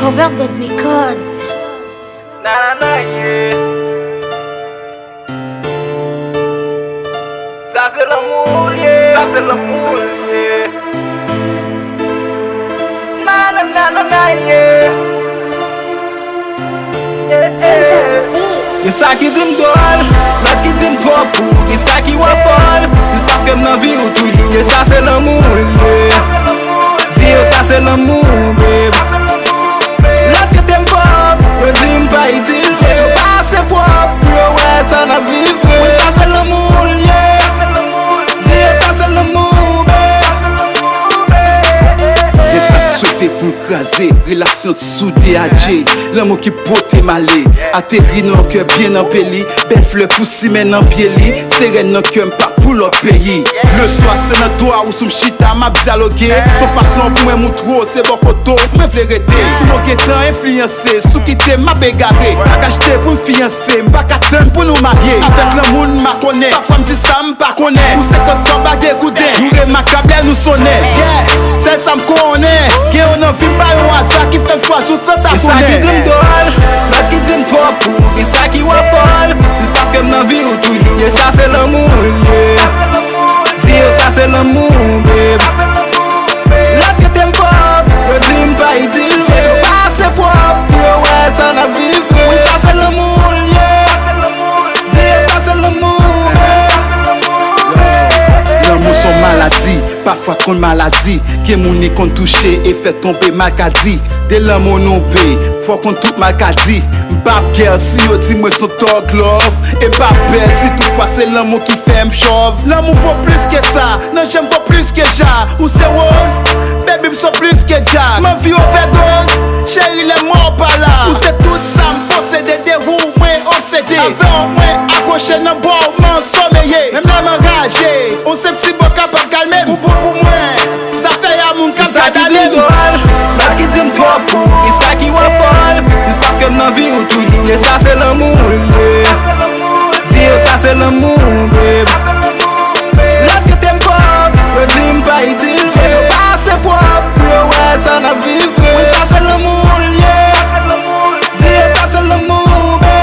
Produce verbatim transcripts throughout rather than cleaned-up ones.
Overdose Records. Nanana, yeah. Sa se lanmou l ye. Sa se lanmou l ye. Nanana, yeah. Yeah, yeah. Gen sa ki di m dwòl, lòt ki di m twò pou. Gen sa ki wè fòl, jis paske m nan vi w toujou. Gen sa se lanmou l ye. Di yo sa se lanmou, babe. Lòt kote m pòv, yo di m pa itil. Fòk yo pase pwòp pou yo wè sa n ap viv vre. Wi, sa se lanmou l ye. Di yo sa se lanmou, babe. Gen sa k swete pou l kraze relasyon t soude a Dje. Lanmou ki pote m ale, ateri nan yon kè byen anbeli. Bèl flè pou simen nan pye li. Se rèn nan kè m, pa pou lòt peyi. Leswa se nan do a ou sou m chita, m ap dyaloge. Se yon fason pou mwen moutre w se bò kote w mwen vle rete. Si w gentan enfliyanse, si w kite m ap egare. M pa ka achte pou m fiyanse, m pa ka tann pou nou marye. Avèk lanmou n makonnen, pafwa m di sa m pa konnen. Pou senkant kòb ak de gouden, nou remakab lè nou sonnen. Yeah, sèl sa m konnen, gen yo nan vi m pa yon aza ki fè m chwazi w san ta tounen. Gen sa ki di m dwòl, lòt ki di m twò pou. Gen sa ki wè fòl, jis paske m nan vi w toujou. Gen sa se lanmou l ye. Di yo sa se lanmou, babe. Lòt kote m pòv, yo di m pa itil. Fòk yo pase pwòp pou yo wè sa n ap viv vre. Wi, sa se lanmou l ye. Di yo sa se lanmou, babe. Lanmou s on maladi, pafwa konn maladi. Gen moun li konn touche e fè tonbe malkadi. De lanmou nou be, fò konn tout malkadi. M p ap kè si yo di mwen s on thug love. E m p ap pè si toutfwa se lanmou ki fè m chòv. Lanmou vo plis ke sa, nan je m vo plis ke ja. Ou se woz, baby m s on plis ke dyak. M anvi ovèdoz, cheri lè mò w pa la. Ou se tout sa m posede, de ou mwen obsede. Avè w mwen akwoche nan bò w m ansomeye. Menm lè m anraje, on senp ti bo kapab kalme m. Ou bon pou mwen, zafè a moun k ap gad ale m. Gen sa ki di m dwòl, lòt ki di m twò pou. Gen sa ki wè fòl, jis paske m nan vi w toujou. Gen sa se lanmou l ye. Di yo sa se lanmou, babe. Lòt kote m pòv, yo di m pa itil. Fòk yo pase pwòp pou yo wè sa n ap viv vre. Wi, sa se lanmou l ye. Di yo sa se lanmou, babe.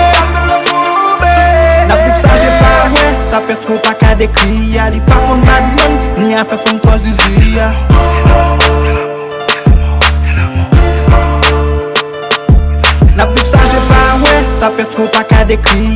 N ap viv sa je pa wè, sa pèsonn pa ka dekri a. Li pa konn badman, ni afè fanm twò zuzu a. N ap viv sa je pa wè, sa pèsonn pa ka dekri